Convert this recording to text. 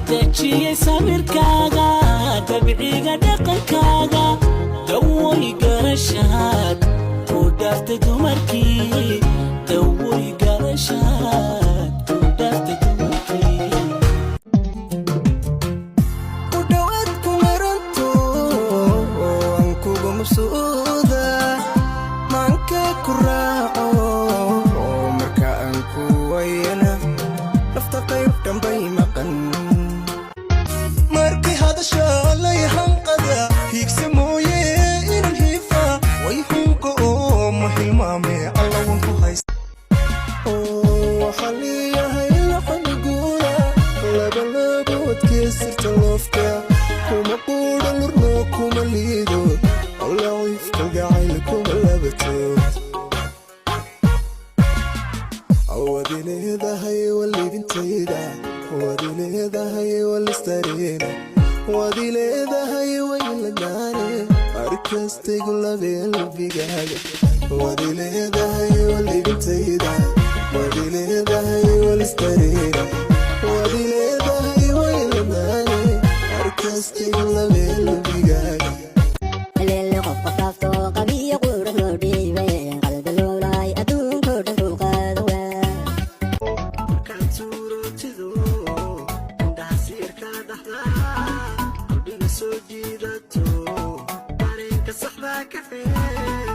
Dejiyey samirkaaga, dabciga dhaqankaaga, dawoy garashaad ku dhaaftay dumarkii, dawoy garashaad ku dhaaftay dumarkii. Ku dhawaad ku maranto, aan kuga mabsuuda, maanka ku raaco. Marka aan ku wayana, nafta qayb dhanbay maqan. Markay hadasha lay hanqada, hiigsa mooye inan hiifa way hunka oo ma hilmaame alla wan ku haysta. Waxaa leeyahay laxamiguura labalaboodkee sirta loofka kuma quudha, lurno kuma liido, laciif kalgacayl kuma labato. Waad leedahay walibintayda, waad leedahay walistareena, waad leedahay wayladaane, arkastaygu labeelbigaaga. Waad leedahay walibintayda, waad leedahay walistareena, waad leedahay wayladaane, arkastaygu labeelbigaaga. Lele qof qof qabiyo qurux loo dhiibay, qalbi loolaay adduunko dhan ku qaado waa. Markaad suurootido, indhaha siirka dhaxda, qalbiga soo jiidato, dareenka saxda ka xee.